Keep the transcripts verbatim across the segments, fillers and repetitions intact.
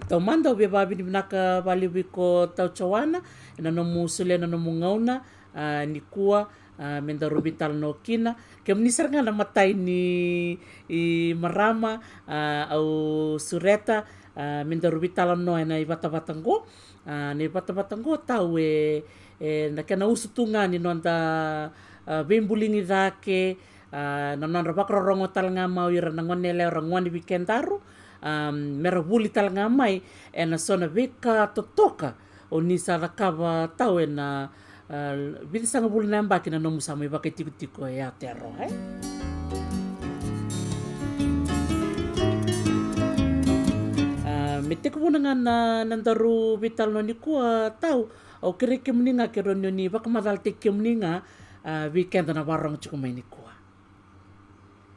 Taumada au via vakavinavinaka vakalevu vei iko tau Joana ena nomu solia na nomu gauna, a, nikua, a, me daru veitalanoa kina. Kemuni sara ga na matai ni, i, marama, a, au sureta, a, me daru veitalanoa ena ivatavata qo. A, na ivatavata qo tau e, e na kena usu tu ga ni noda, a, veibuligi cake, a, na nodra vakarorogo tale ga mai o ira na gone yalewa era gone vei kedaru, a, mera vuli tale ga mai ena so na veika totoka o ni sa cakava tau ena, a, vica sagavulu na yabaki na nomu sa mai vakaitikotiko e Aotearoa, e. A, me tekivuna ga na, na daru veitalanoa nikua tau, au kerei kemuni ga ke rawa ni o ni vakamacalataki kemuni ga, a, vei keda na vakarorogo tiko mai nikua.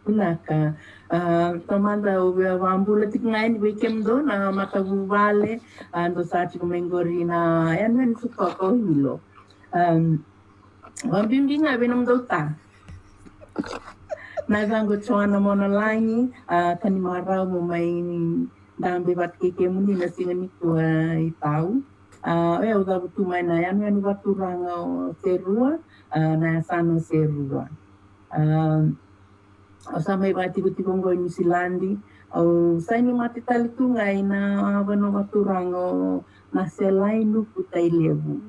Vinaka. A, taumada au via vakabula tiko ga yani vei kemudou na matavuvale, a, dou sa tiko mai qori na yanuyanu totoka o Ilo. Am, vakabibi ga vei nomudou ta. Na yacaqu o Joana Monalagi, a, tani marau mo mai dabe vata kei kemuni na siga nikua i tau. A, o yau cavutu mai na yanuyanu vakaturaga o Serua, a, na yasana o Serua. A, au sa mai vakatikotiko qo i Niusiladi. Au saini mate tale tu ga ina vanua vakaturaga o Naselai, Nuku, Tailevu.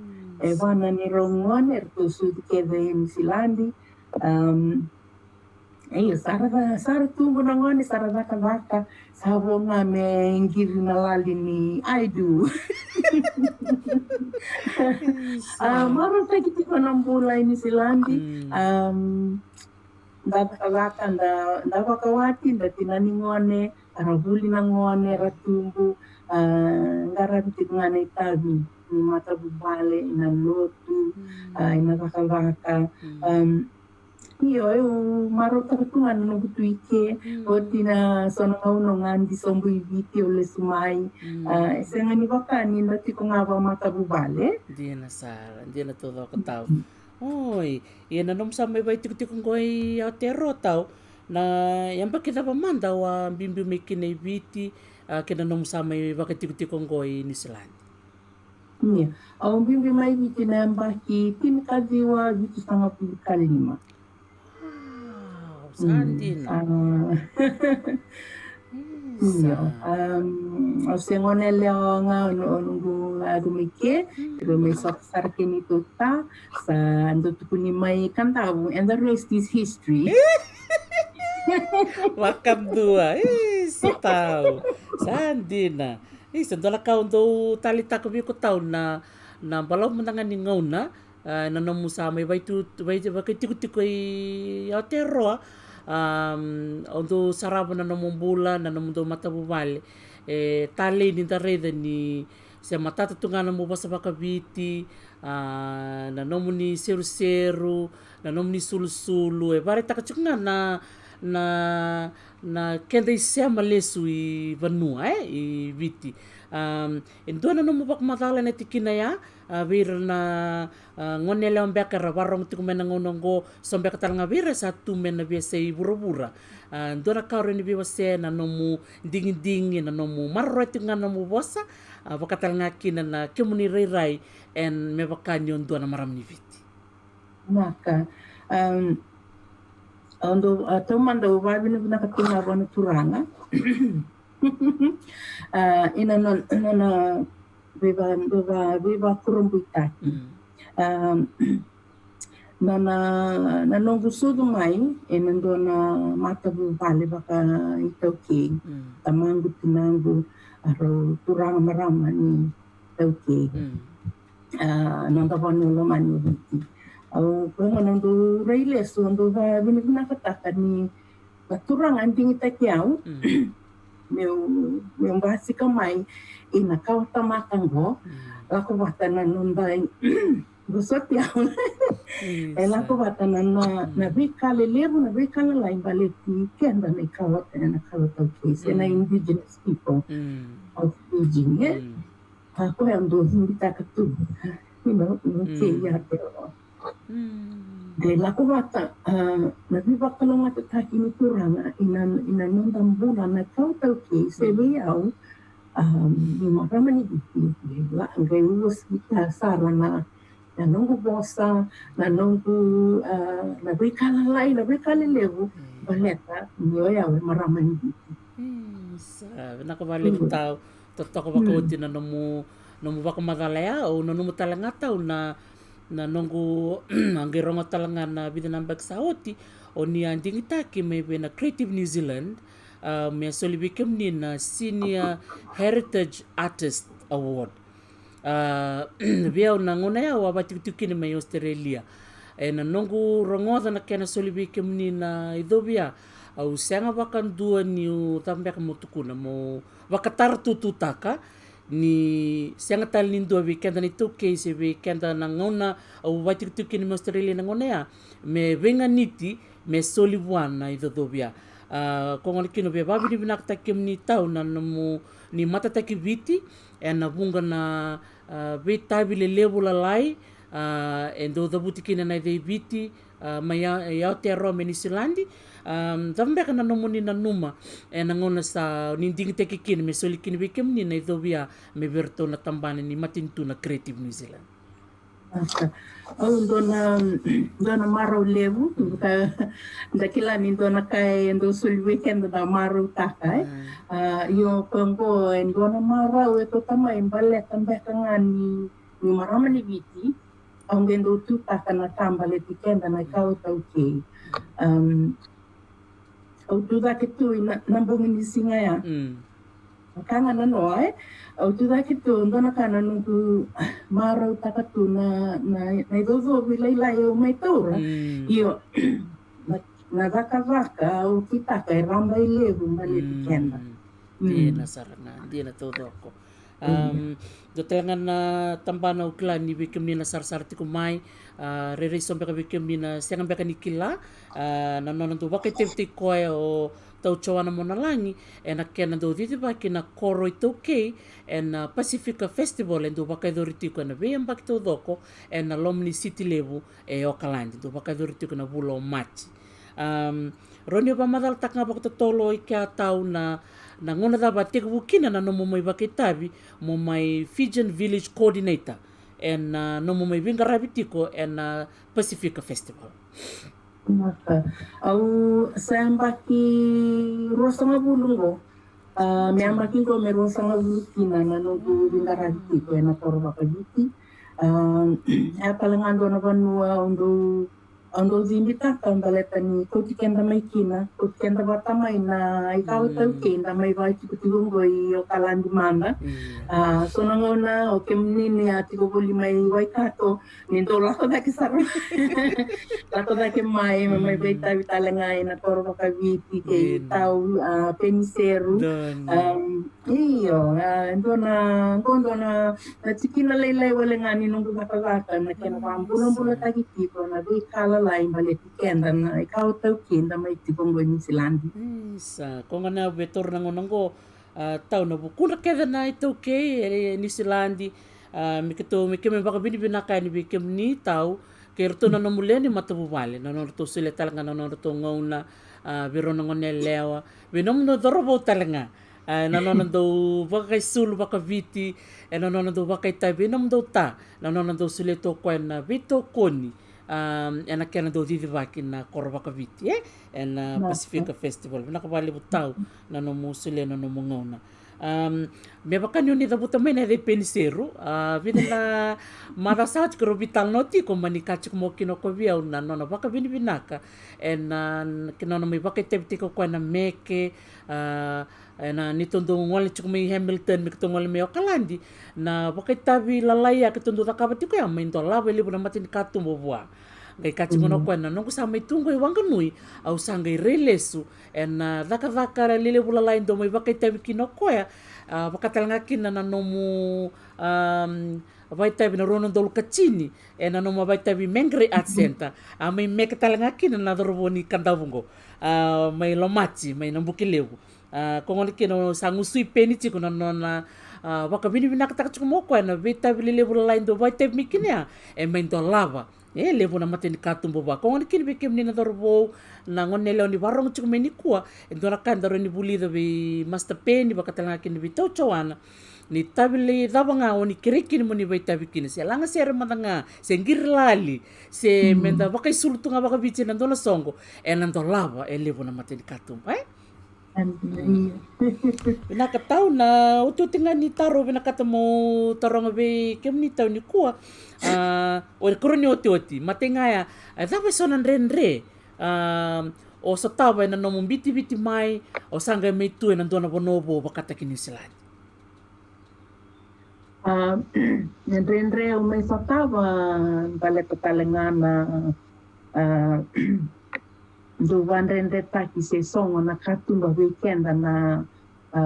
E va na neirau gone eratou sucu kece i Niusiladi. Am, io, sa ra ca-, sa ra tubu na gone, sa ra cakacaka, sa vo ga me qiri na lali ni I do. A, marautaki tiko na bula i Niusiladi. Am, da cakacaka, da, da vakawati, da tina ni gone, ra vuli na gone, ra tubu, a, qaravi tiko ga na itavi ni matavuvale, ina lotu, a, ina cakacaka. Am, io, au marautaka tu ga na noqu tu i ke, oti na so na gauna au gadi sobu i Viti, au lesu mai. A, e sega ni vaka ni da tiko ga vakamatavuvale. Dina sara, dina taucoko tau. Oi, ia na nomu sa mai vakaitikotiko qo i Aotearoa tau, na yabaki cava mada o a biubiu mai kina i Viti, a, kei na nomu sa mai vakaitikotiko qo i Niusiladi? Ia, au biubiu mai Viti na yabaki tinikaciwa vitusagavulu ka lima. Wow, sa dina. Io, am, au se gone yalewa ga, o noqu yaco mai ke, au mai sota sara kei neitou ta, sa dau tukuni mai Kadavu, and the rest is history. Vakadua, isa tau, sa dina. Isa, dua na ka au dau taleitaka vei iko tau na, na balavu mada ga ni gauna, a, na nomu sa mai vaitu-, vai-, vakaitikotiko i Aotearoa, am, au dau sarava na nomu bula, na nomudou matavuvale. E talei ni da raica ni se matata tu ga na nomu vosa vakaviti, a, na nomuni seruseru, na nomuni sulusulu, e vakaraitaka tiko ga na, na, na keda isema lesu i vanua, e, i Viti. Am, e dua na nomu vakamacala ena tikina ya, a, vei ira na, a, gone yalewa beka era vakarorogo tiko mai na gauna oqo, so beka tale ga vei ira sa tu mai na veiyasai vuravura. A, dua na ka o rawa ni veiwasea na nomu digidigi, na nomu maroroya tiko ga na nomu vosa, a, vaka tale ga kina na kemuni rairai, e, me vaka ni o dua na marama ni Viti. Vinaka. Am, au dau, a, taumada au vakavinavinaka tu ga vua na Turaga. A, ina nona, nona veiva-, veiva-, veivakurabuitaki. Am, na, na, na noqu sucu mai ena dua na matavuvale vakaitaukei. Tamaqu, tinaqu, a, rau turaga marama ni taukei. A, noda vanua lomani o Viti. Au, koya gona au dau rai lesu, au dau vakavinavinakataka ni na Turaga digitaki au meu, meu basika mai ina kawa tamata qo, lako vata na noda, vosoti au. E lako vata na, na, na veika lelevu, na veika lalai, baleti keda na ikawa, na kawa taukei, se na indigenous people of Fiji, e? A, koya au dau cibitaka tu, you know, no kei Aotearoa. Qai lako vata, a, na veivakalougatataki ni Turaga ina, ina noda bula na kawa taukei, se vei au, Am, ni marama ni Viti, qai la, qai uasivita sara na, na noqu vosa, na noqu, a, na veika lalai, na veika lelevu, baleta ni o yau e marama ni Viti. Mm, sa, vinaka vakalevu tau, totoka vakaoti na nomu, nomu vakamacala ya, au nanuma tale ga tau na, na noqu, a qai rogo tale ga na vica na yabaki sa oti, o ni a digitaki mai vei na Creative New Zealand, a, me soli vei kemuni na Senior Heritage Artist Award. A, vei au na gauna ya au a vakatikotiko kina mai Australia. E na noqu rogoca na kena soli vei kemuni na icovi ya, au sega vakadua niu cava beka mo tukuna, mo vakataratututaka, ni sega tale ni dua vei keda na iTaukei se vei keda na gauna au vakatikotiko kina mai Australia na gauna ya, me veiganiti, me soli vua na icocovi ya. A, ko gona kina via vakavinavinakataki kemuni tau na nomu ni matataki Viti, e na vuqa na, a, veitavi lelevu lalai, a, e dau cavuti kina na iCei Viti, a, mai Ao-, e Aotearoa mai Niusiladi. A, cava beka na nomuni nanuma, e na gauna sa ni digitaki kina me soli kina vei kemuni na icovi ya, me vei iratou na tabana ni matanitu na Creative New Zealand. Aka. Au dua na, dua na marau levu, ka, da kila ni dua na ka e dau soli vei keda da marautaka, e. A, io, ko qo e dua na marau e kauta mai baleta beka ga ni, ni marama ni Viti, au qai dau tutaka na ka baleti keda na ikawa iTaukei. Am, au tu cake tu i na, na bogi ni siga ya. Mm. Ka ga na noa, e. Au tu cake tu, dua na ka na noqu marautaka tu na, na, na icocovi lailai au mai taura. Mm. Io, na, na cakacaka au kitaka e raba e levu baleti keda. Mm. Dina sara ga, dina taucoko. Am, dua tale ga na tabana au kila ni vei kemuni na sarasara tiko mai, a, rairai so beka vei kemuni na sega beka ni kila, a, na nona dau vakaitavitaki koya o tau Joana Monalagi, e na kena dau cicivaki na koro iTaukei, e na Pasifika Festival, e dau vakayacori tiko e na veiyabaki taucoko, e na loma ni siti levu, e Okaladi, dau vakayacori tiko na vula o Maji. Am, rawa ni vakamacalataka ga vakatotolo i kea tau na, na gauna cava a tekivu kina na nomu mai vakaitavi, mo mai Fijian Village Coordinator, e na nomu mai veiqaravi tiko, e na Pasifika Festival. Vinaka. Au sa yabaki ruasagavulu qo. A, me yabaki qo me ruasagavulu kina na noqu veiqaravi tiko e na koro vakaviti. A, e tale ga dua na vanua au dau, au dau cibitaka baleta ni kauti keda mai kina, kauti keda vata mai na ikawa iTaukei da mai vakatikotiko qo i Okaladi mada. A, so na gauna o kemuni ni a tiko voli mai Waikato, ni dau lako cake sara. Lako cake mai, me mai vakaitavi tale ga e na koro vakaviti kei tau, a, Peniseru. Am, io, a, dua na, qo dua na, na tikina lailai wale ga ni noqu cakacaka, na kena vakabulabulataki tiko na veika lalai baleti keda na ikawa iTaukei da mai tiko qo i Niusiladi. Mm, sa, ko ga na via taura na gauna qo, a, tau na vukudra kece na iTaukei e Niusiladi, a, me keitou, me keimami vakavinavinaka yani vei kemuni tau, kei iratou na nomu lewe ni matavuvale, na nodratou solia tale ga na nodratou gauna, a, vei rau na gone yalewa, vei nomudou cauravou tale ga, a, na nona dau vakaisulu vakaviti, e na nona dau vakaitavi vei nomudou ta, na nona dau solia tu o koya na veitokoni, a, e na kena dau cicivaki na koro vakaviti, e, e na Pasifika Festival. Vinaka vakalevu tau na nomu solia na nomu gauna. Am, me vaka ni o ni cavuta mai na yaca i Peniseru, a, vica na macawa sa oti keirau veitalanoa tiko, mani kaya tiko mai kina o koya vei au na nona vakavinavinaka e na, kei na nona mai vakaitavi tiko o koya na meke, a, e na neitou dau gole tiko mai Hamilton me keitou gole mai Okaladi, na vakaitavi lalai a keitou dau cakava tiko ya mai dolava e levu na matanikatuba vua. Qai kaya tiko na o koya, na noqu sa mai tu qo i Waqanui, au sa qai rai lesu e na cakacaka lelevu lalai dau mai vakaitavi kina o koya, a, vaka tale ga kina na nomu, am, vakaitavi na rua na udolu ka tini, e na nomu vakaitavi Mangere Arts Centre, a, mai meke tale ga kina na cauravou ni Kadavu qo, a, mai Lomati, mai Nabukelevu. A, ko gona kina sa gusui peni tiko na nona, a, vakavinavinakataka tiko mai o koya na veitavi lelevu lalai dau vakaitavi mai kina ya, e mai dolava E levu na mata ni katuba vaka. Ko gona kina vei kemuni na cauravou, na gone yalewa ni vakarorogo tiko mai nikua, e dua na ka e daru ni vulica vei Master Peni, vaka tale ga kina vei Tau Joana, ni tavi lai cava ga o ni kerei kina mo ni vakaitavi kina, se lagasere mada ga, se qiri lali, se meda vakaisulu tu ga vakaviti ena dua na soqo, ena dolava e levu na mata ni katuba, e? Vinaka Tau, na otioti ga ni taro vinakata mo taroga vei kemuni Tau nikua. A, o ni koro ni otioti, matai ga ya, e cava eso na dredre, a, o sotava ena nomu bitiviti mai, o sa qai mai tu ena dua na vanua vou vakataki Niusiladi? A, na dredre au mai sotava, baleta tale ga na, a, dau vadredretaki se sogo na katuba vei keda na, a,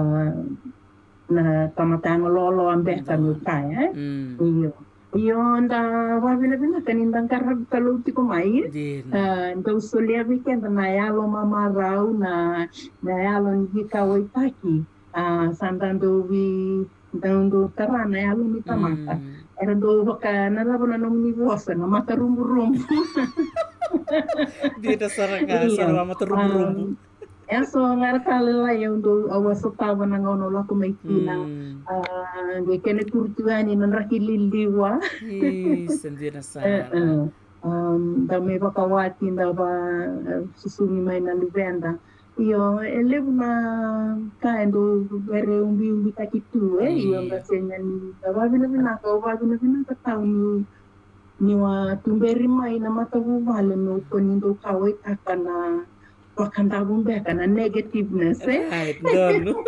na tamata yago loaloa beka, meu kaya, e? Io. Io, da vavinavinaka ni da qaravi Kalou tiko mai, e? A, dau solia vei keda na yalo mamarau, na, na yalo ni veikauwaitaki. A, sa da dau vei, dau, dau tara na yalo ni tamata. Era dau vaka, na cava na nomuni vosa, na mata ruburubu. Dina sara ga, sara ga mata ruburubu. E so ga era ka lalai au dau, au a sotava na gauna au lako mai kina. A, qai kena kuri tu yani na draki liliwa. Isa, dina sara. A, da mai vakawati, da va, e, susugi mai na luveda. Io, e levu na ka e dau bere ubiubitaki tu, e? Io, da sega ni, da vavinavinaka, au vavinavinaka Tau ni, ni wa tuberi mai na matavuvale meu kua ni dau kauwaitaka na vakadavu beka, na negativeness, e? Right, donu.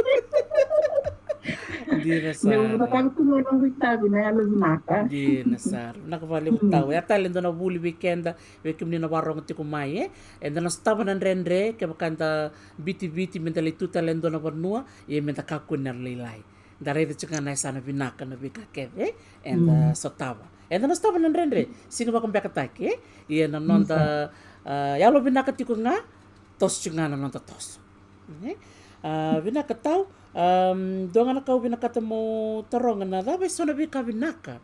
Dina sara. Meu vakavutuna na noqu itavi na yalo vinaka. Dina sara. Vinaka vakalevu Tau. E a tale dua na vuli vei keda, vei kemuni na vakarorogo tiko mai, e? Eda na sotava na dredre, kevaka eda bitiviti meda lai tu tale e dua na vanua, ia meda kakua ni yalolailai. Da raica tiko ga na yasana vinaka na veika kece, e? Eda sotava. Eda na sotava na dredre, sega vakabekataki, e? Ia na noda, a, yalo vinaka tiko ga, toso tiko ga na noda toso. E? A, vinaka Tau, a, dua ga na ka au vinakata mo taroga, na cava eso na veika vinaka,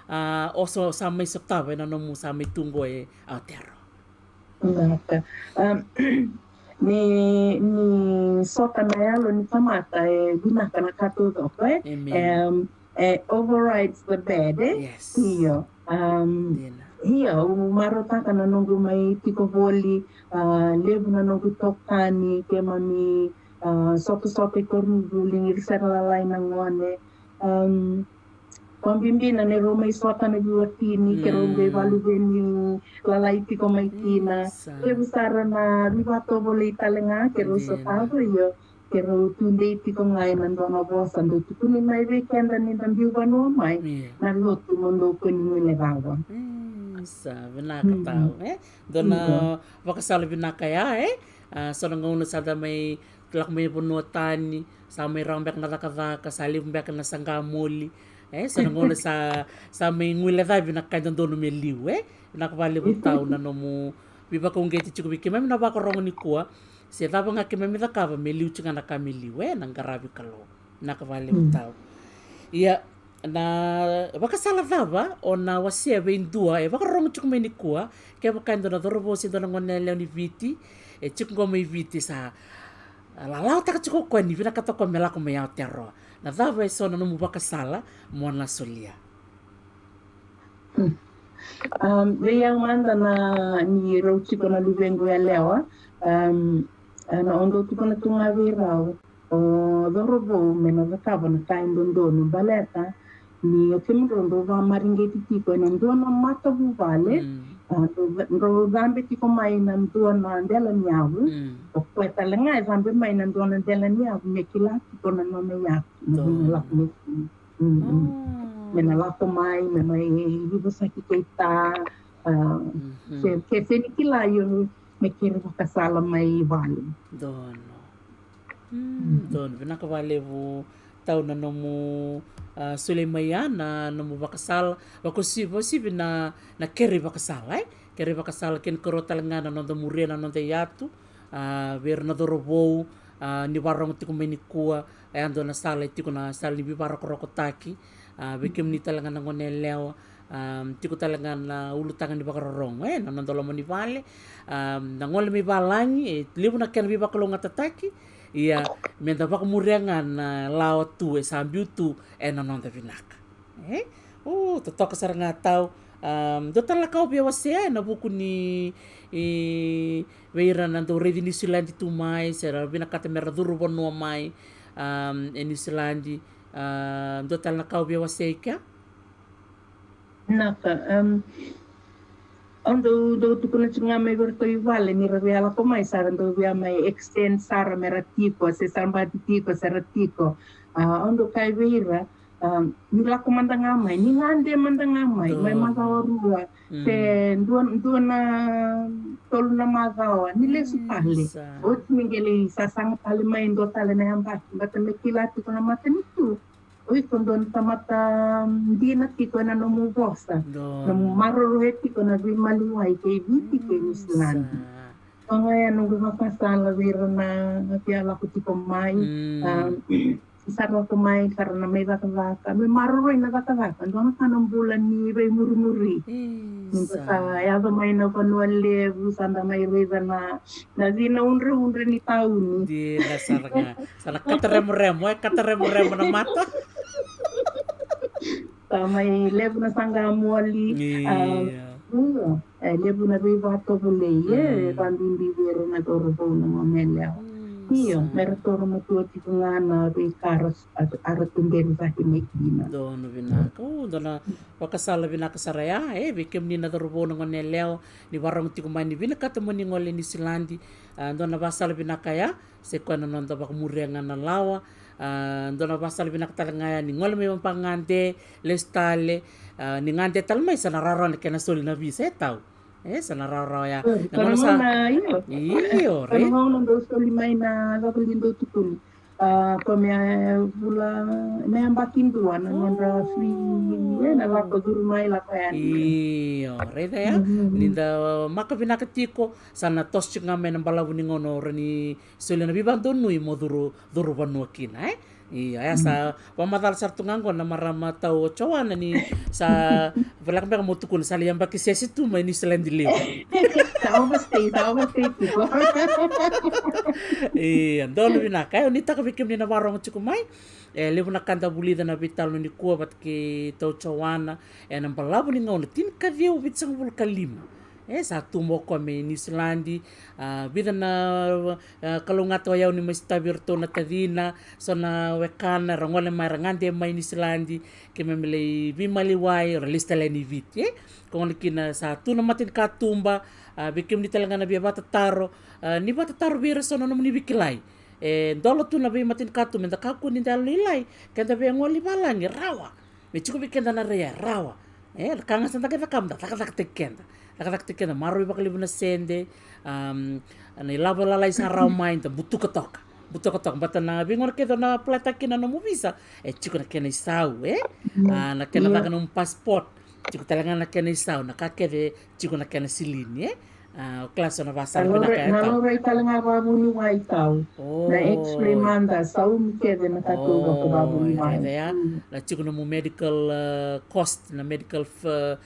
a, o so, sa mai sotava ena nomu sa mai tu qo e Aotearoa? Vinaka. A, ni, ni sota na yalo ni tamata e vinaka na ka taucoko, e? Em, e overrides the bad, e? Io. Am, io, au marautaka na noqu mai tiko voli, a, levu na noqu itokani, keimami, a, sotasota i koronivuli, ni ra sere lalai na gone. Am, vakabibi na neirau mai sota na veiwatini, keirau qai vakaluveni lalai tiko mai kina. Levu sara na veivakatovolei tale ga keirau sotava, io. Keirau tudei tiko ga ena dua na vosa dau tukuni mai vei keda ni da biu vanua mai, na lotu mo dou kua ni guilecava. Sa vinaka Tau, e? Dua na vakasala vinaka ya, e? A, so na gauna sa da mai lako mai vanua tani, sa mai rawa beka na cakacaka, sa levu beka na saqa moli, e? So na gauna sa, sa mai guilecavi na ka e dodonu me liu, e? Vinaka vakalevu Tau na nomu veivakauqeti tiko vei keimami na vakarorogo nikua. Se cava ga keimami cakava me liu tiko ga na ka me liu, e, na qaravi Kalou. Vinaka vakalevu Tau. Ia, na vakasala cava o na wasea vei dua e vakarorogo tiko mai nikua, kevaka e dua na cauravou se dua na gone yalewa ni Viti e tiko qo mai Viti, sa lalawataka tiko o koya ni vinakata o koya me lako mai Aotearoa? Na cava eso na nomu vakasala mo na solia? Um, vei au mada na, ni rau tiko na luvequ yalewa, um, na o dau tukuna tu ga vei rau, o cauravou me na cakava na ka e dodonu baleta ni o kemudrau dau vakamareqeti tiko ena dua na matavuvale, a, dau, dau cabe tiko mai na dua na dela ni yavu, o koya tale ga e cabe mai na dua na dela ni yavu me kila tiko na nona yavu, na nona lako mai. Me na lako mai, me mai veivosaki kei ta, a, se, ke se ni kila, io, me kere vakasala mai vale. Donu. Donu, vinaka vakalevu Tau na nomu, a, solia mai ya na nomu vakasala, vakauasivi, vakauasivi na, na kere vakasala, e? Kere vakasala, kena ikarua tale ga na noda muria na noda iyatu, a, vei ira na cauravou, a, ni vakarorogo tiko mai nikua, e a dua na sala e tiko na sala ni veivakarokorokotaki, a, vei kemuni tale ga na gone yalewa, Um, tiko tale ga na ulutaga ni vakarorogo, e, na noda loma ni vale, um, na gole mai valagi, e levu na kena veivakalougatataki. Ia, me da vakamuria ga na lawa tu e sa biu tu e na noda vinaka. E? O, totoka sara ga tau. Um, dua tale na ka au via wasea e na vuku ni, e, vei ira na dau raici Niusiladi tu mai, se ra vinakata me ra curu vanua mai, um, e Niusiladi. Um, dua tale na ka au via wasea i kea. Naka, um, au dau, dau tukuna tiko ga mai vei iratou i vale ni ra via lako mai, sa ra dau via mai extend sara me ra tiko, se sa bati tiko, se ra tiko. A, au dau kaya vei ira, um, ni lako mada ga mai, ni gade mada ga mai, mai macawa rua, se dua, dua na tolu na macawa, ni lesu tale. Oti ni qai lai sasaga tale mai e dua tale na yabaki, baleta me kila tiko na matanitu. O iko dua na tamata, mm, dina tiko e na nomu vosa. Nomu maroroya tiko na veimaliwai kei Viti kei Niusiladi. Oga ya noqu vakasala vei ira na via lako tiko mai. Um, sa ra lako mai, sa ra na mai cakacaka. Me maroroi na cakacaka. Dua na ka na bula ni veimurimuri. Ni da sa yaco mai na vanua levu, sa da mai raica na, na cina udraudra ni tauni. Dina sara ga. Sa na kata remoremo, e kata remoremo na mata. Sa mai levu na saqa moli. Io. E levu na veivatovolei, e vabibi vei ira na cauravou na gone yalewa. Io, me ra toro matua tiko ga na veika a ra tuberi cake mai kina. Donu vinaka. O, dua na vakasala vinaka sara ya, e, vei kemuni na cauravou na gone yalewa, ni varogo tiko mai ni vinakata mo ni gole Niusiladi. A, dua na vakasala vinaka ya, se koya na noda vakamuria ga na lawa. A, dua na vakasala vinaka tale ga ya ni gole mai vabagade, lesu tale, a, ni gade tale mai sa na rawarawa na kena soli na visa, e tau. E, sa na rawarawa ya. Na gauna sa, io, io, sa na gauna dau soli mai na cava li dau tukuni. A, ko me vula, me yabaki dua na nodra free, e, na lako curu mai lako yani. Io, raica ya. Ni da maka vinaka tiko, sa na toso tiko ga mai na balavu ni gauna o ra ni solia na veivakadonui mo curu, curu vanua kina, e? Io, e sa vakamacala sara tu ga oqo na marama tau o Joana ni sa voleka beka mo tukuna sa lai yabaki sese tu mai Niusiladi levu. Sa overstay, sa overstay tiko. Io, donu vinaka. E, au nuitaka vei kemuni na varogo tiko mai. E levu na ka da vulica na veitalanoa nikua vata kei tau Joana e na balavu ni gauna tinikaciwa vitusagavulu ka lima. E sa tubu o koya mai Niusiladi, a, vica na, a, kalougata o yau ni mai sotavi iratou na tacina, so na wekana, ra gole mai, ra gade mai Niusiladi, keimami lai veimaliwai, ra lesu tale yani i Viti, e? Ko gona kina sa tu na matanikatuba, a, vei kemuni tale ga na via vatataro, a, ni vatataro vei ira so na nomuni veikilai. E dola tu na veimatanikatuba, me da kakua ni da yalolailai, ke da via gole i valagi, rawa. Me tiko vei keda na rai e rawa. E, na ka ga sa da qai cakava, da cakacakataki keda. Cakacakataki keda, maroroi vakalevu na sede, am, na ilavo lalai sa rawa mai, da butuka toka. Butuka toka, baleta na veigauna kece o na apply-taka kina na nomu visa, e tiko na kena isau, e? A, na kena caka nomu passport, tiko tale ga na kena isau, na ka kece tiko na kena silini, e? A, o kila so na vakasala vinaka ya tau. Na laurai tale ga vakavuniwai tau. Na X-ray mada, saumi kece na ka tou vakavuniwai. Raica ya, na tiko nomu medical, a, cost, na medical, a,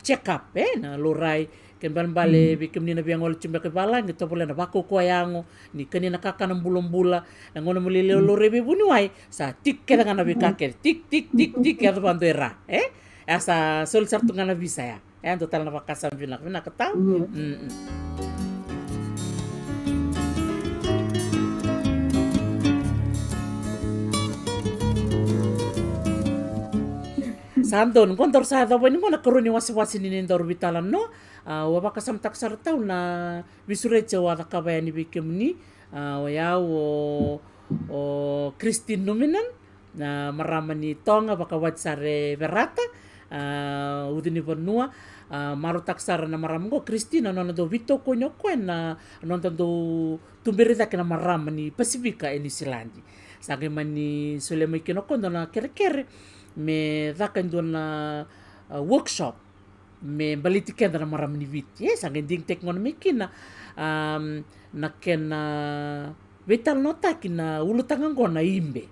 check-up, e, na laurai. Kena ibalebale vei kemuni na via gole tiko beka i valagi, tovolea na vakaukauwa yago, ni kania na kakana bulabula, na gauna mo lai laurai veivuniwai, sa tiki kece ga na veika kece, tiki, tiki, tiki, tiki, yaco vakadua e ra, e? E a sa soli sara tu ga na visa ya. E a dua tale na vakasama vinaka, vinaka tau. Sa donu, qo daru sa yacova ni qo na karua ni wasewase ni nodaru veitalanoa. A, au a vakasamataka sara tau na veisureti au a cakava yani vei kemuni. A, o yau o, o Christine Numinan, na marama ni Toga, vakawati sara e Verata, a, ucu ni vanua. A, marautaka sara na marama oqo Christine, na nona dau veitokoni o koya na noda dau tuberi cake na marama ni Pasifika e Niusiladi. Sa qai mani solia mai kina o koya dua na kerekere me caka e dua na, a, workshop me baleti keda na marama ni Viti. E sa qai digitaki gona mai kina, am, na kena veitalanoataki na ulutaga oqo na ibe.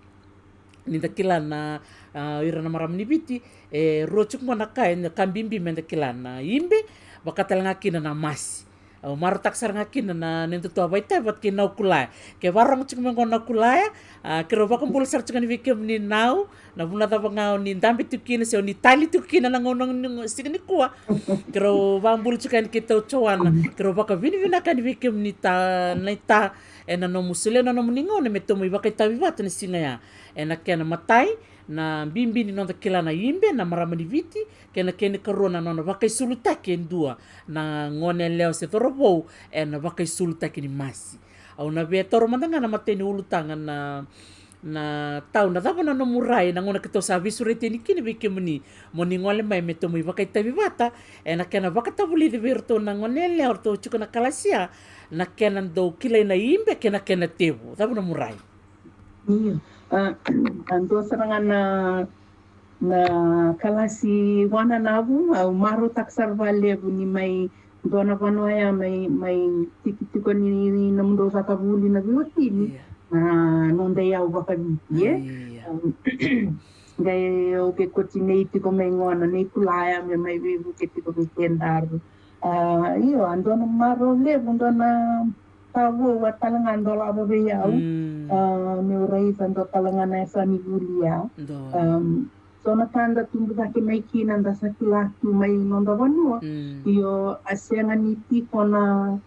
ni da kila na, a, ira na marama ni Viti, e rua tiko qo na ka, e na ka bibi me da kila na ibe, vaka tale ga kina na masi. Au marautaka sara ga kina na, na nodatou a vakaitavi vata kei Nau Kulaya. Ke vakarorogo tiko mai qo Nau Kulaya, a, keirau vakabula sara tiko yani vei kemuni Nau, na vuna cava ga o ni dabe tiko kina, se o ni tali tiko kina na gauna ni, siga nikua. Keirau vakabula tiko yani kei tau Joana, keirau vakavinavinaka yani vei kemuni ta, naita, e na nomu solia na nomuni gauna me tou mai vakaitavi vata na siga ya. E na kena matai, na bibi ni noda kila na ibe, na marama ni Viti, kei na kena ikarua na nona vakaisulutaki e dua na gone yalewa se cauravou e na vakaisulutaki ni masi. Au na via taura mada ga na matai ni ulutaga na, na tau, na cava na nomu rai na gauna keitou sa veisureti yani kina vei kemuni mo ni gole mai me tou mai vakaitavi vata e na kena vakatavulici vei iratou na gone yalewa ratou tiko na kalasi ya, na kena dau kilai na ibe kei na kena tevu. Cava nomu rai? Io. A, a dua sara ga na, na kalasi wananavu, au marautaka sara vakalevu ni mai dua na vanua ya, mai, mai tiki tiko ni, ni nomudou caka vuli na veiwatini. Ia. Na noda iyau vakaviti, e? Ia. Am, qai au via koti nei tiko mai gona, nei Kulaya, me mai veivuke tiko vei kedaru. A, io, a dua na marau levu, dua na ka vou a tale ga dolava vei au. Mm. A, meu raica dua tale ga na yasa ni vuli ya. Dua. Am, so na ka da tubu cake mai kina, da sa kila tu mai noda vanua. Mm. Io, a sega ni tiko na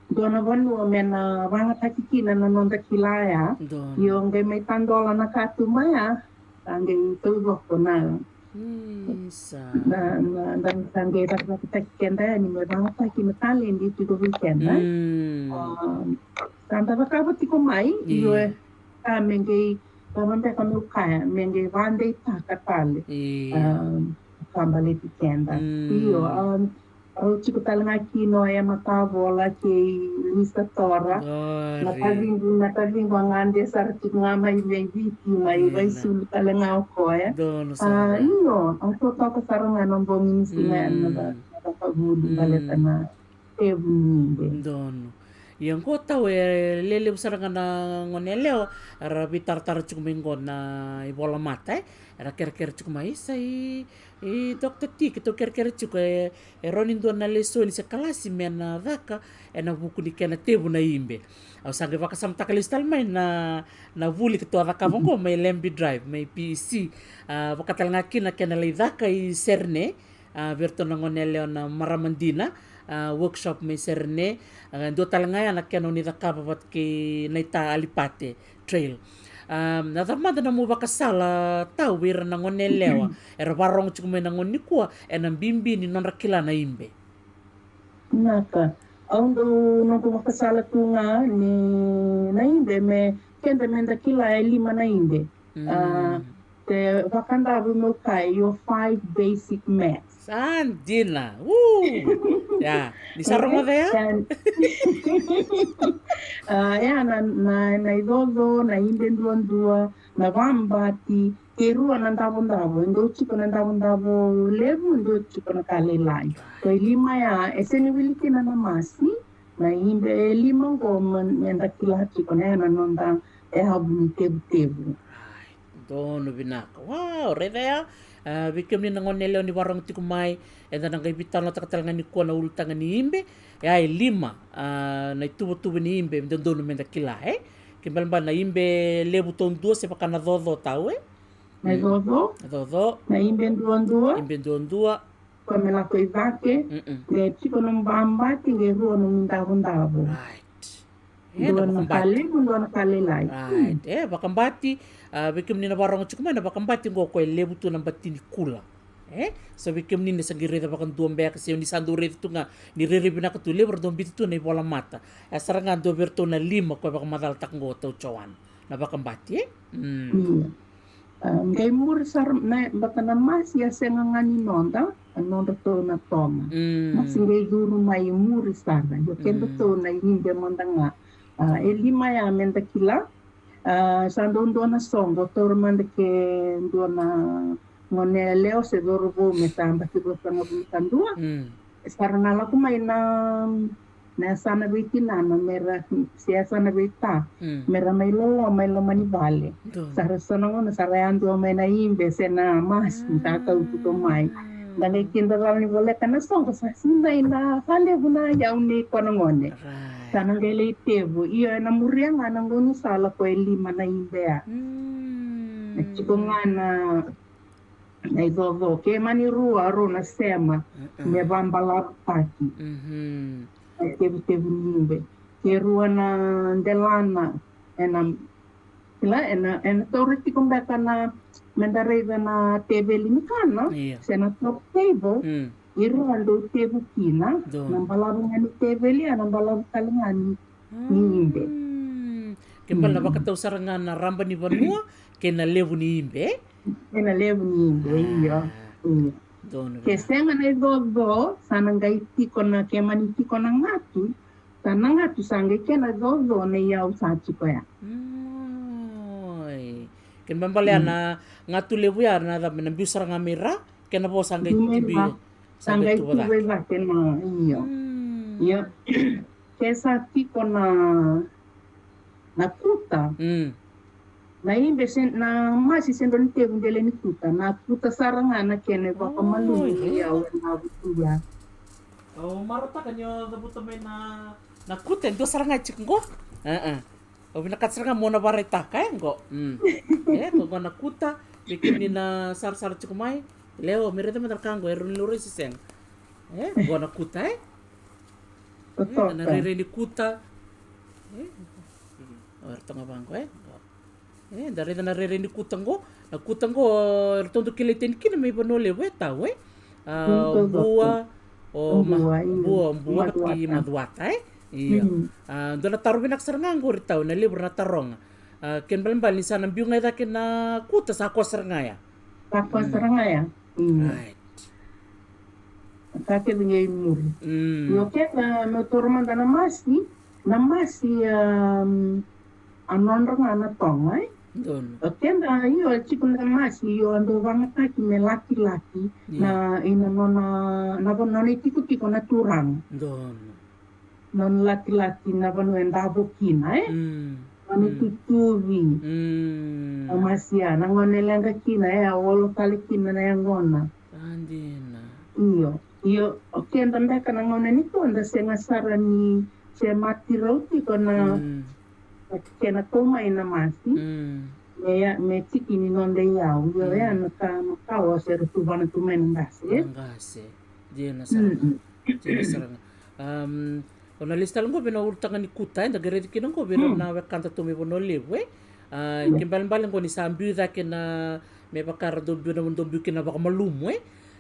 dua na vanua me na vagataki kina na noda kila ya. Dua. Io, qai mai tadola na katuba ya, sa qai taucoko na, mm, sa, na, na, da sa qai cakacakataki keda yani me vagataki na taledi tiko vei keda. Mm. A, sa da cakava tiko mai, io, e, ka me qai, cava beka meu kaya, me qai vadeitaka tale. Io. A, ka baleti keda. Mm. Io, a, au tiko tale ga kina o Ema Tavola kei Luisa Tora. Oi, na kaciqu, na kaciqu a gade sara tiko ga mai vei Viti, mai, io, Vaisulu tale ga o koya. Donu sara. A, io, au totoka sara ga na bogi ni siga ya, mm, na ca, na cakacaka vuli, mm, baleta na tevu ni ibe. Donu. Ia qo tau e lelevu sara ga na gone yalewa era veitaratara tiko mai qo na ivolamata, e. Era kerekere tiko mai, isa i, i Doctor T, keitou kerekere tiko, e, e rawa ni dua na lesoni se kalasi me na caka ena vuku ni kena tevu na ibe. Au sa qai vakasamataka lesu tale mai na, na vuli keitou a cakava qo mai Lembi Drive, mai P E C. A, vaka tale ga kina kena lai caka i Serene, a, vei iratou na gone yalewa na marama dina, a, workshop mai Serene, a, dua tale ga ya na kena o ni cakava vata kei naita Alipate Trail. A, na cava mada na nomu vakasala tau vei ira na gone yalewa era vakarorogo tiko mai na gauna nikua ena bibi ni nodra kila na ibe? Vinaka. Au dau, noqu vakasala tu ga ni na ibe me, keda me da kila e lima na ibe. Mm. A, te vakadavu meu kaya, your five basic maths. Sa dina. Woo! Ya, ni sa rogoca ya? Ya. A, ya na, na, na icoco, na ibe duadua, na vakabati, kei rua na davodavo, e dua tiko na davodavo levu, e dua tiko na ka lailai. Ko e lima ya, e sega ni wili kina na masi, na ibe e lima qo me, me da kila tiko na, ya na noda yavu ni tevutevu. Donu vinaka. Wow, raica ya. A, vei kemuni na gone yalewa ni vakarorogo tiko mai, eda na qai veitalanoataka tale ga nikua na ulutaga ni ibe. Ya e lima, a, na ituvatuva ni ibe, dodonu me da kila, e? Kena ibalebale na ibe levu taudua se vaka na coco tau, e? Na coco. Na coco. Na ibe duadua. Ibe duadua. Koya me lako i cake. Mm-mm. Qai tiko nomu vakabati, qai rua nomu davodavo. Right. E, dua na ka levu, dua na ka lailai. Right. E, vakabati, a, vei kemuni na vakarorogo tiko mai, na vakabati qo koya e levu tu na bati ni kula. E, so vei kemuni na sa qai raica vakadua beka, se ni sa dau raica tu ga ni rairai vinaka tu, levu era dau biuta tu na ivolamata. E sara ga dua vei iratou na lima koya vakamacalataka qo o tau Joana. Na vakabati, e? Mm. Mm. A, qai muri sara, na, bata na masi a sega ga ni noda, a nodatou na toma. Mm. Masi qai curu mai muri sara, io kedatou na ibe mada ga. A, e lima ya me da kila. A, sa dau dua na soqo, taura mada ke dua na gone yalewa se cauravou me tabaki ruasagavulu ka dua. Mm. E sara na lako mai na na yasana vei tinana, me ra, se yasana vei ta, mm, me ra mai loloma e loma ni vale. Donu. Sa ra so na gauna sa ra yadua mai na ibe se na masi, mm, ka kau tiko mai. Da qai kidacala ni voleka na soqo, sa sinai na ka levu na iyau nei koya na gone. Right. Sa na qai lai tevu. Io, ena muria ga na gaunisala ko e lima na ibe ya. Mm. E tiko ga na, na icoco. Ke mani rua rau na sema, mm-mm, me vabalavutaki. Mhm. E tevutevu ni ibe. Ke rua na delana, ena, kila, ena, ena taura tiko beka na, me da raica na teveli ni kana, io, se na top table, mm, e rua dau tevu kina, donu, na balavu ga ni teveli, a na balavu tale ga ni, ni ibe. Mm. Ke bale na, mm, vakatau sara ga na raba ni vanua, kei na levu ni ibe. Kei na levu ni ibe, io. Ah. Io. Donu. Ke sega na icoco, sa na qai tiko na, ke mani tiko na gatu, sa na gatu sa qai kena icoco na iyau sa tiko ya. Oi. Kena ibalebale ya, mm, na gatu levu ya na cava, na biu sara ga mai ra, kena vo sa qai biu mai ra, sa qai tuva cake na, io. Mm. Io. Ke sa tiko na, na kuta. Mm. Na ibe se, na masi se dau ni tevu dela ni kuta, na kuta sara ga na kena ivakamalumu, oi, ni iyau ena vuku ya. Au marautaka ni o cavuta mai na, na kuta e dua sara ga e tiko qo. Au vinakata sara ga mo na vakaraitaka, e, qo. Mm. E, qo, qo na kuta, vei kemuni na sarasara tiko mai. Lewa, me raica mada na ka qo, e rawa ni laurai se sega. E, qo na kuta, e? E, na rairai ni kuta. E, o iratou ga vaqo, e? Qo. E, da raica na rairai ni kuta qo. Na kuta qo, eratou dau kilai tani kina mai Vanua Levu, e, tau, e? A, Bua, o Bua, io. Bua, o Bua kei Macuata, e? Io. Mm. A, dua na taro vinaka sara ga qori tau, na levu era na taroga. A, kena ibalebale ni sa na biu ga i cake na kuta, sa koya sara ga ya. Sa koya sara ga ya. Mm. Right. Ka kece ga i muri. Mm. Io, keda, meu taura mada na masi, na masi, um, a nodra ga na toga, e? Donu. O keda, io, e tiko na masi, io, a dau vagataki me lakilaki, io, na, ina nona, na, nona itikotiko na turaga. Donu. Nona lakilaki na vanua e davo kina, e? Mm. Nona itutuvi. Mm. Na masi ya, na gauna e leqa kina, e, a olo tale kina na yaqona. A, dina. Io, io, o keda beka na gauna nikua da sega sara ni se matirau tiko na, mm, kena kau mai na masi. Mm. Me ya, me tiki ni noda iyau. Io, mm, ya na ka makawa se ra tuvana tu mai na qase, e? Na qase. Dina sara ga. Mm-mm. Dina sara ga. Um, o na lesu tale qo vei na ulutaga ni kuta, e, da qai raici kina qo vei ira, mm, na wekada tu mai Vanua Levu, e? A, io, kena ibalebale qo ni sa biu i cake na, me vaka era dau biu na, dau biu kina vakamalumu, e?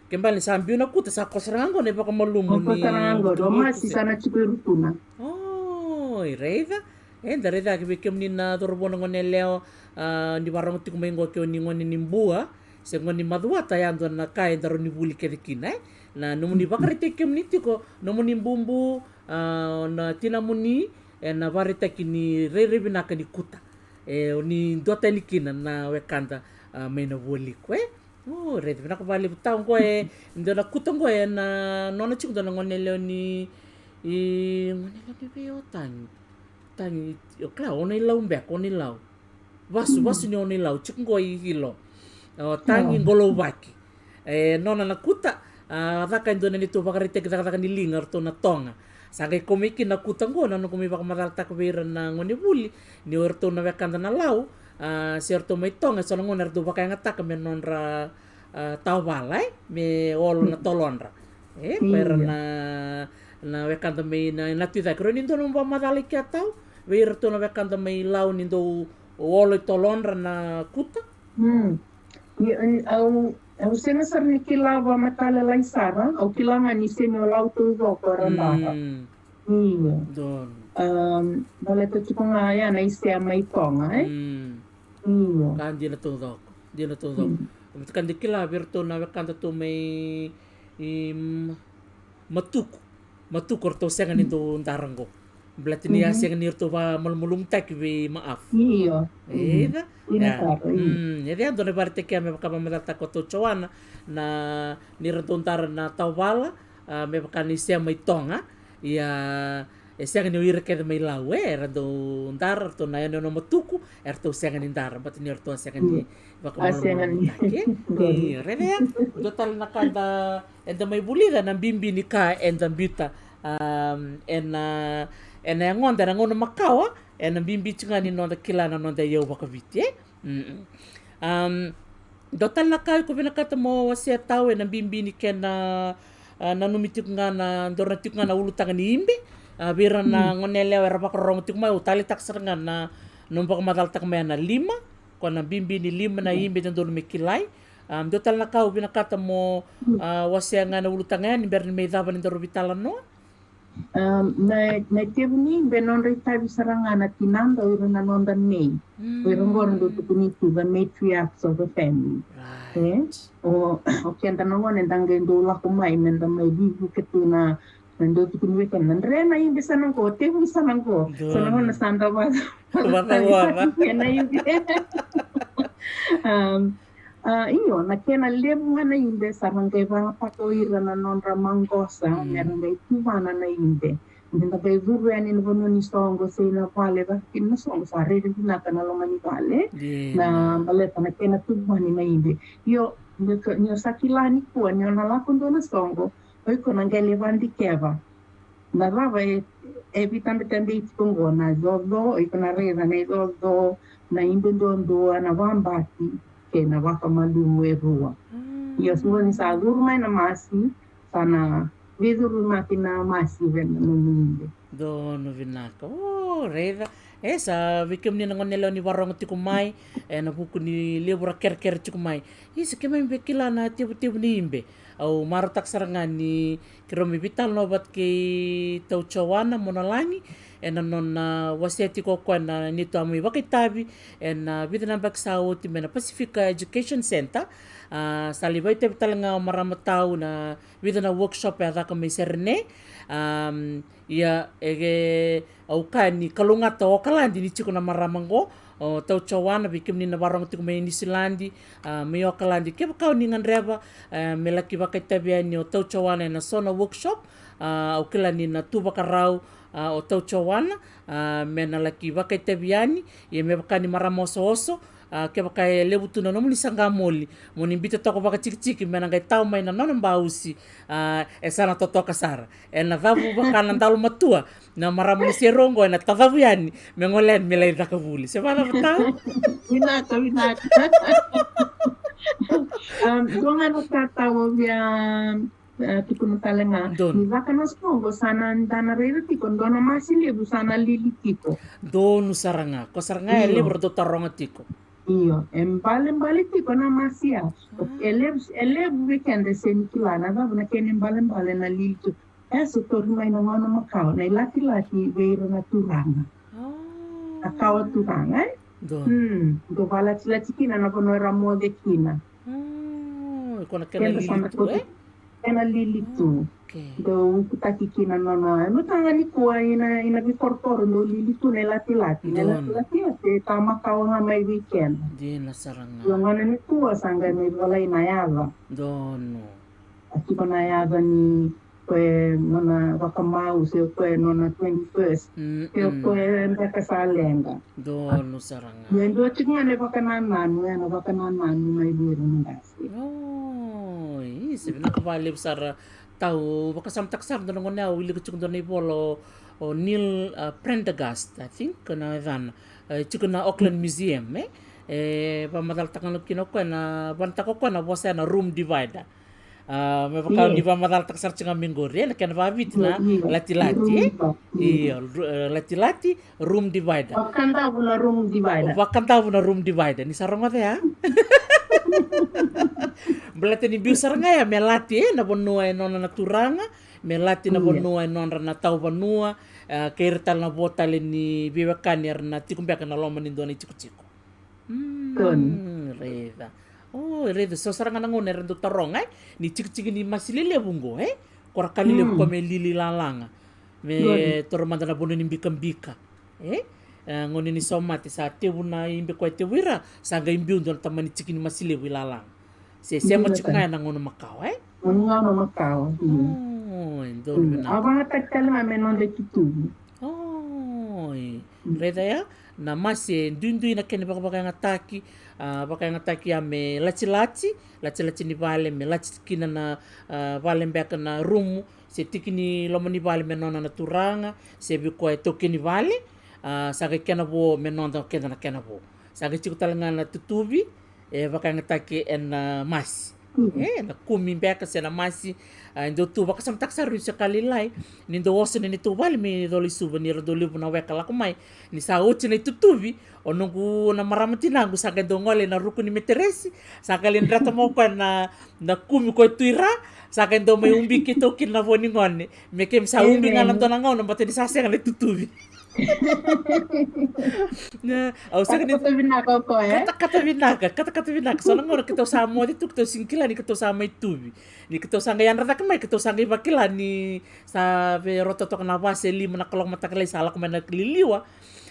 Kena ibalebale ni sa biu na kuta, sa koya sara ga qo na ivakamalumu ni, koya sara ga qo, ni masi sa na tiko i rutuna. Oi, raica. E, da raica cake vei kemuni na cauravou, na goneyalewa, a, ni vakarogo tiko mai qo, ke o ni gone ni Bua se gone ni Macuata, ya dua na ka eda rawa ni vuli kece kina, e? Na nomuni vakaraitaki kemuni tiko, nomuni bubu, a, na tinamuni, e, na vakaraitaki ni rairai vinaka ni kuta. E, o ni duatani kina na wekada, a, mai na Vualiku, e? O, raica vinaka vakalevu tau qo, e, dua na kuta qo, e, na nona tiko dua na goneyalewa ni, i, goneyalewa ni vei o Tagi. Tagi, o kila, o na i Lau beka, o na i Lau. Vasu, mm, vasu ni o na i Lau, tiko qo i Hilo. O Tagi, oh, Qolouvaki. E, nona na kuta, a, caka e dua na neitou vakaraitaki cakacaka ni liga o ratou na Toga. Sa qai kau mai kina na kuta qo, na noqu mai vakamacalataka vei ira na gonevuli, ni o iratou na wekada na Lau, a, se o ratou mai Toga, e so na gauna era dau vakayagataka me nodra, a, taovala, e? Me olo na tolodra. E, ko ira na, na wekada mai na, na tu i cake. Rawa ni dua nomu vakamacala i kea tau vei iratou na wekada mai Lau ni dau olo i tolodra na kuta? Mm. Ia, e, au, au sega sara ni kila vakamatailalai sara, au kila ga ni sega ni o Lau taucoko era dara. Mm. Io. Donu. Um, baleta tiko ga ya na isema i Toga, e? Mm. Io. Ka dina taucoko. Dina taucoko. Mm. Baleta ka da kila vei iratou na wekada tu mai, i, mm, Matuku. Matuku, o ratou sega ni dau dara qo. Baleta ni a sega ni ratou vakamalumalumutaki vei Maafu. Io. Io. Ia. Mm, e dua na ivakaraitaki ya me vaka vakamacalataka o tou Joana, na, ni ra dau dara na taovala, a, me vaka ni sema i Toga. Ia, E sega ni o ira kece mai Lau, e, era dau dara, ratou na yanuyanu matuku, eratou sega ni dara, baleta ni ratou a sega ni vakamalumalumutaki, e. Io, raica ya, dua tale na ka da, eda mai vulica na bibi ni ka eda biuta, am, ena, ena yagoda, ena gauna makawa, ena bibi tiko ga ni noda kila na noda iyau vakaviti, e. Mm. Am, dua tale na ka iko vinakata mo wasea tau ena bibi ni kena, a, nanumi tiko ga na, dou na tiko ga na ulutaga ni ibe, a, vei ira na gone yalewa era vakarorogo tiko mai, au taleitaka sara ga na, na nomu vakamacalataka mai na lima, ko na bibi ni lima na ibe dodonu me kilai. Am, dua tale na ka au vinakata mo, a, wasea ga na ulutaga yani, bera ni mai cava ni daru veitalanoa. Um, na, na itevu ni ibe nodra itavi sara ga na tinada, o ira na noda nei. O ira qo ra dau tukuni tu the matriarchs of the family. E? O, o keda na gone da qai dau lako mai, me da mai vivuke tu na, na dau tukuni vei keda. Dre na ibe sa na qo, tevu sa na qo. Sa na gone sa da vaca. Vaca, vaca. Na ibe. Um, A, io, na kena levu ga na ibe sa ra qai vagataka o ira na nodra maqosa, me ra qai tuvana na ibe. Ni da qai curu yani na vanua ni soqo se na vale, caka kina na soqo, sa rairai vinaka na loma ni vale. Na baleta na kena tuvani na ibe. Io, ni o sa kila nikua ni o na lako dua na soqo, o iko na qai lai vadikeva. Na cava e, e veitabetabei tiko qo, na icoco, iko na raica na icoco, na ibe duadua, na vabati, kei na vakamalumu e rua. Ia sa qo ni sa curu mai na masi, sa na veicurumaki na masi vei na nomu ibe. Donu vinaka. O, raica. E, sa vei kemuni na gone yalewa ni varogo tiko mai, e, na vuku ni levu ra kerekere tiko mai. Isa, keimami via kila na tevutevu ni ibe. Au marautaka sara ga ni keirau mai veitalanoa vata kei Tau Joana Monalagi, ena nona wasea tiko o koya na neitou a mai vakaitavi ena vica na yabaki sa oti mai na Pacific Education Centre. A, sa lai vakaitavi tale ga o marama Tau na vica na workshop e a caka mai Serene. Am, ia, e, au kaya ni kalougata o Okaladi ni tiko na marama qo, o Tau Joana, vei kemuni na varogo tiko mai Niusiladi, a, mai Okaladi. Kevaka o ni gadreva, a, me laki vakaitavi yani o Tau Joana ena so na workshop, a, au kila ni na tu vakarau, a, o Tau Joana, a, me na laki vakaitavi yani, ia me vaka ni marama osooso, a, kevaka e levu tu na nomuni saqa moli, mo ni biuta toka vakatikitiki, me na qai tau mai na nona bausi, a, e sa na totoka sara. Ena cavu vaka na dalo matua, na marama ni serau qo ena tacavu yani me gole yani me lai caka vuli. Se vacava Tau? Vinaka, vinaka. Am, dua ga na ka Tau au via, e, tukuna tale ga. Donu. Ni vaka na soqo sa na da na raica tiko, dua na masi levu sa na lili tiko. Donu sara ga. Ko sara ga e levu ra dau taroga tiko. Io, e balebale tiko na masi ya. E levu, e levu vei keda se ni kila na cava na kena ibalebale na lili tu. E sa tori mai na gauna makawa, na ilatilati vei ira na turaga. Na kawa turaga, e? Donu. Mm, dau valatilati kina na vanua era moce kina. Mm, iko na kena lili tu, e? Kena lili tu. Dau ukutaki kina nona, e, mataga nikua ina, ina veikorokoro dau lili tu na ilatilati. Na ilatilati e sa makawa ga mai vei keda. Dina sara ga. Io, gauna nikua sa qai mai volai na yaca. Donu. A tiko na yaca ni koya nona vakamau, se koya nona twenty-first, se koya beka sa leqa. Donu sara ga. Ia dua tiko ga na vakanananu, e na vakanananu mai vei ira na qase. Oi, se vinaka vakalevu sara. Tau vakasamataka sara dua na gauna au wilika tiko dua na ivola o Neil, a, Prendergast, I think na yacana. E tiko na Auckland Museum, e. E vakamacalataka kina o koya na, vanataka o koya na vosa ya na room divider. A, me vaka ni vakamacalataka sara tiko ga mai qori, e, na kena vakaviti na latilati, e? Io, e, latilati, room divider. Vakadavu na room divider. Vakadavu na room divider. Ni sa rogoca ya? Baleta ni biu sara ga ya me lati, e, na vanua e nona na turaga, me lati na vanua e nodra na tauvanua, e, kei ira tale na vo tale ni veiwekani era na tiko beka na loma ni dua na itikotiko. Mm, raica. O, raica, so sara ga na gauna era dau taroga, e? Ni tikitiki ni masi lelevu qo, e? Ko ra ka lelevu ko me lili lalaga. Me toro mada na vanua ni bikabika. E? E, gauna ni somate sa tevu na ibe ko e tevu ira, sa qai biu dua na tamani tiki ni masi levu i lalaga. Se sema tiko ga ena gauna makawa, e? Gauna makawa, io. O, e donu vinaka. A vagataki tale ga me noda itutuvi. Oi. Raica ya, na masi e duidui na kena vakavakayagataki, a, vakayagataki ya me latilati, latilati ni vale, me lati kina na, a, vale beka na rumu, se tiki ni loma ni vale me nona na turaga, se vei koya e taukei ni vale, a, sa qai kena vo me noda keda na kena vo. Sa qai tiko tale ga na tutuvi, e vakayagataki ena masi. E, na kumi beka se na masi, a, e dau tu vakasamataka sara ni se ka lailai, ni dau oso na neitou vale mai Colo-i-Suva, ni ra dau levu na weka lako mai, ni sa oti na itutuvi, o noqu na marama tinaqu sa qai dau gole na ruku ni meteresi, sa qai lai dreta mai o koya na, na kumi koya tu i ra, sa qai dau mai ubi keitou kina na vo ni gone, me keimami sa ubi ga na dua na gauna, baleta ni sa sega na itutuvi. Na, au sega ni katakata vinaka o koya, e? Katakata vinaka, katakata vinaka. So na gauna keitou sa moce tu, keitou sega ni kila ni keitou sa mai tuvi. Ni keitou sa qai yadra cake mai, keitou sa qai vakila ni sa vei rauta toka na va se lima na kaloko mataka lailai sa lako mai na liliwa.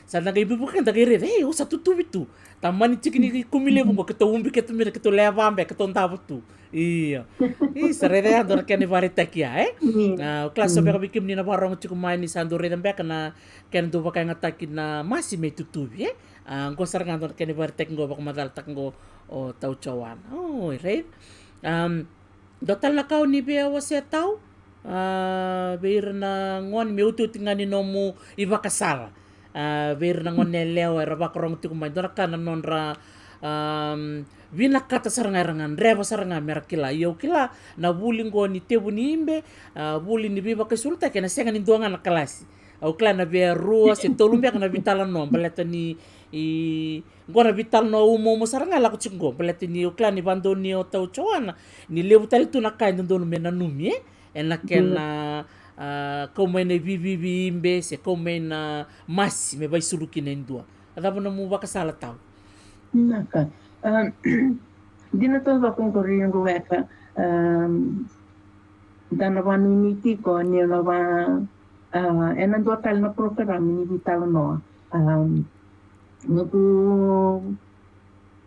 Sa da qai vuvuka, da qai raica, ei, au sa tutuvi tu. Tamani tiki ni kumi levu qo, keitou ubi, keitou mira, keitou leva beka, keitou davo tu. Io. Isa, raica ya dua na kena ivakaraitaki ya, e? A, au kila so beka vei kemuni na vakarogo tiko mai ni sa dau raica beka na kena dau vakayagataki na masi me itutuvi, e? A, qo sara ga dua na kena ivakaraitaki qo vakamacalataka qo o tau Joana. Oi, raica. Am, dua tale na ka o ni via wasea tau, a, vei ira na gone me otioti ga ni nomu ivakasala. A, vei ira na gone yalewa era vakarogo tiko mai, dua na ka na nodra, am, vinakata sara ga era gadreva sara ga me ra kila. Ia au kila na vuli qo ni tevu ni ibe, a, vuli ni veivakaisulutaki ena sega ni dua ga na kalasi. Au kila na via rua se tolu beka na vitalanoa, baleta ni, i, qo na vitalanoa umauma sara ga e lako tiko qo, baleta ni au kila ni vakadonui o tau Joana ni levu tale tu na ka e dodonu me nanumi, e? Ena kena, a, kau mai na ivivivi ibe se kau mai na masi me vaisulu kina e dua. A cava nomu vakasala tau? Naka. A, dina taucoko qori qo weka, a, da na vanuinui tiko ni na va, a, ena dua tale na program ni vitalanoa. A, noqu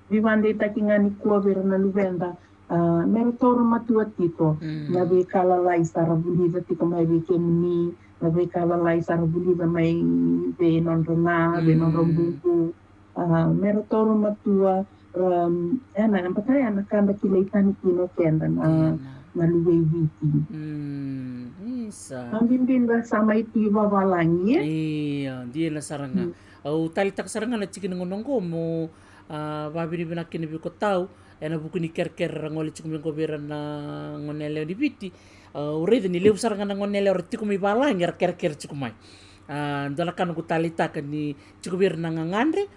vivakadeitaki ga nikua vei ira na luveda, a, me ra taura matua tiko na veika lalai sa ra vulica tiko mai vei kemuni, na veika lalai sa ra vulica mai vei nodra na, vei nodra bubu. A, me ra taura matua, ra, ena, bata ya na ka da kilai tani kina o keda na, na luvei Viti. Isa. Na bibi da sa mai tu i vavalagi, e? Io, dina sara ga. Au taleitaka sara ga na tikina gauna oqo mo, a, vakavinavinaka kina vei iko tau ena vuku ni kerekere ra gole tiko mai qo vei ira na gone yalewa ni Viti. A, au raica ni levu sara ga na gone yalewa ra tiko mai valagi era kerekere tiko mai. A, dua na ka noqu taleitaka ni tiko vei ira na gagadre,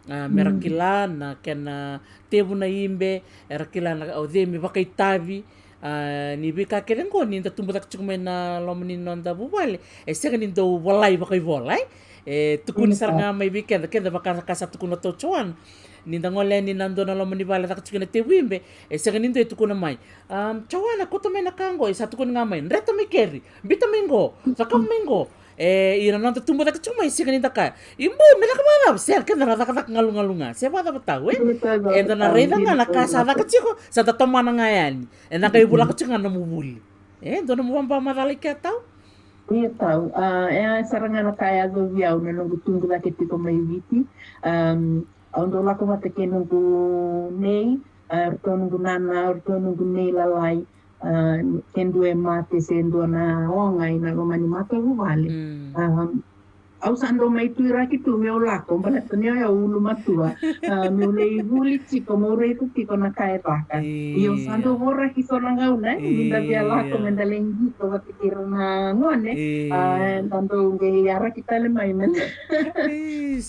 a, me ra kila na kena tevu na ibe, era kila na o cei me vakaitavi, a, ni veika kece qo ni da tubu cake tiko mai na loma ni noda vuvale, e sega ni dau volai vakaivola, e? E tukuni sara ga mai vei keda, keda vaka, ka sa tukuna o tau Joana. Ni da gole yani na dua na loma ni vale caka tiko na tevu ibe, e sega ni dua e tukuna mai, a, Joana, kauta mai na ka qo, e sa tukuni ga mai, dreta mai keri, bita mai qo, cakava mai qo. E, ira na noda tubu cake tiko mai, sega ni da kaya, i bu, me caka vakacava, se keda na cakacaka galugalu ga, se vakacava tau, e? Eda na raica ga na ka sa caka tiko, sa da tomana ga yani. Ena qai vulaka tiko ga na nomu vuli. E, dua nomu vakamatala i kea tau? Ia tau, a, e sara ga na ka e yacovi au na noqu tubu cake tiko mai Viti. Am, au dau lako vata kei noqu nei, a, ratou noqu nana, ratou noqu nei lalai, a, ke dua e mate se dua na oga ina loma ni matavuvale. Am, au sa dau mai tuiraki tu meu lako, baleta ni o yau ulumatua. A, meu lai vuli tiko, meu raica tiko na ka e caka. Ia au sa dau voraki so na gauna, e, ni da via lako me da lai qito vata kei ira na gone. A, da dau qai yaraki tale mai me da,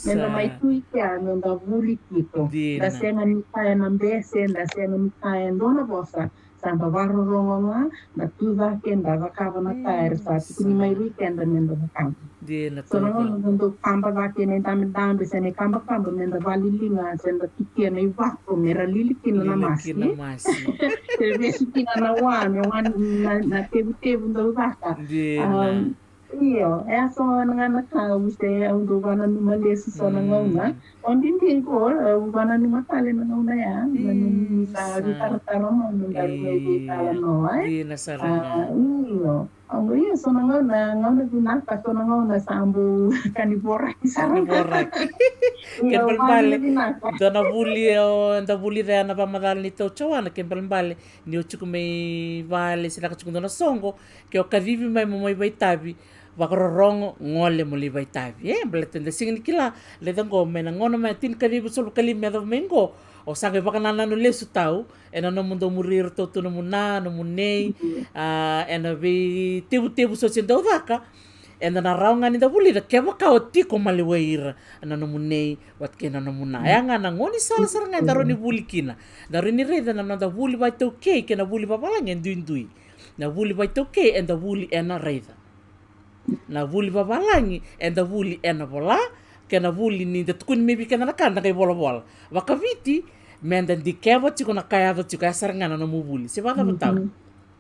me da mai tu i kea, me da vuli tiko. Da sega ni kaya na bese, da sega ni kaya dua na vosa. Sa da vakarorogo ga, da tu cake, da cakava na ka era sa tukuni mai vei keda me da cakava. Dina. So na gauna da dau kaba cake na idabedabe se na ikabakaba me da vakalili ga, se da tukia na ivako me ra lili kina na masi. Se vesu kina na wa, me wa na, na tevutevu dau caka. Dina. Io, e a so na ga na ka au se au dau vakananuma lesu so na gauna. O didi qo, au vakananuma tale na gauna ya, na numi sa vitaratara mai na daru mai veitalanoa, e? Dina sara ga. Io. Au ia, so na gauna, gauna vinaka, so na gauna sa bau ka ni voraki sara. Ni voraki. Ia, kena balebale, vinaka. Dua na vuli, o, da vulica ya na vakamacala ni tau Joana, kena balebale ni o tiko mai vale se caka tiko dua na soqo, ke o kacivi mai mo mai vaitavi, vakarorogo, gole mo lai vaitavi. E, baleta da sega ni kila, leca qo mai na gauna mai tinikaciwa, solo ka lima me yacova mai qo, o sa qai vakanananu lesu tau, ena nomu dau muri iratou tu nomu na, nomu nei, a, ena veitevutevu so se dau caka, eda na rawa ga ni da vulica kevaka o tiko maliwai ira na nomu nei vata kei na nomu na. Ya ga na gaunisala sara ga eda rawa ni vuli kina. Da rawa ni raica na noda vuli vakaitaukei kei na vuli vavalagi e duidui. Na vuli vakaitaukei eda vuli ena raica. Na vuli vavalagi eda vuli ena vola, kei na vuli ni da tukuni mai vei keda na ka da qai volavola. Vakaviti, meda dikeva tiko na ka e yaco tiko, ya sara ga na nomu vuli. Se vakacava tau? Mhm.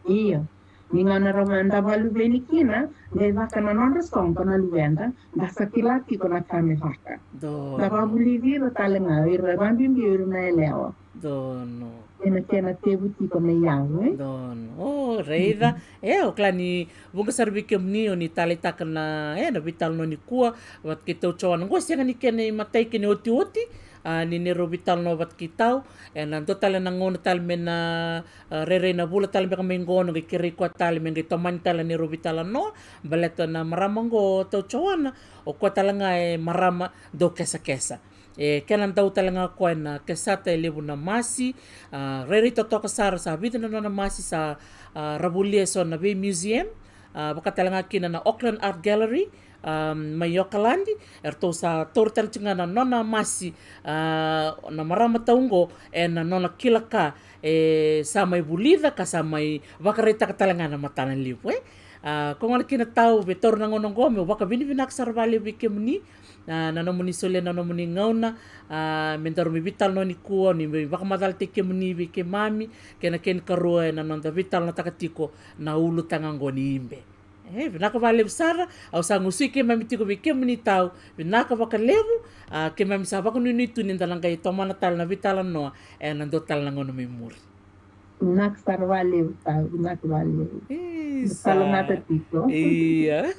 Io. Ni gauna ra mada vakaluveni kina, qai caka na nodra soqo na luveda, da sa kila tiko na ka me caka. Donu. Da vakavulici ira tale ga, ira vakabibi ira na yalewa. Donu. Ena kena tevu tiko na iyau, e? Donu. O, raica. Mhm. E, au kila ni vuqa sara vei kemuni o ni taleitaka na, e, na veitalanoa nikua vata kei tau Joana. Qo e sega ni kena imatai kei na iotioti, a, ni neirau veitalanoa vata kei tau. Ena dua tale na gauna tale me na, a, rairai na vula tale beka mai qo, au qai kerei koya tale me qai tomani tale na neirau veitalanoa. Baleta na marama qo, tau Joana, o koya tale ga e marama dau kesakesa. E kena dau tale ga o koya ena kesata e levu na masi, a, rairai totoka sara, sa vica na nona masi sa, a, ra volia e so na vei museum, a, vaka tale ga kina na Auckland Art Gallery, a, mai Okaladi, eratou sa taura tale tiko ga na nona masi, a, na marama tau qo, ena nona kila ka e sa mai vulica ka sa mai vakaraitaka tale ga na matana levu, e. A, ko gona kina tau, vei taura na gauna qo, meu vakavinavinaka sara vakalevu vei kemuni, a, na nomuni solia na nomuni gauna, a, me daru mai veitalanoa nikua, ni mai vakamacalataki kemuni vei keimami, kei na kena ikarua ena noda veitalanoataka tiko na ulutaga qo ni ibe. E, vinaka vakalevu sara, au sa gusui keimami tiko vei kemuni tau, vinaka vakalevu, a, keimami sa vakanuinui tu ni da na qai tomana tale na veitalanoa, ena dua tale na gauna mai muri. Vinaka sara vakalevu tau, vinaka vakalevu. Isa. Kalougata tiko. Ia.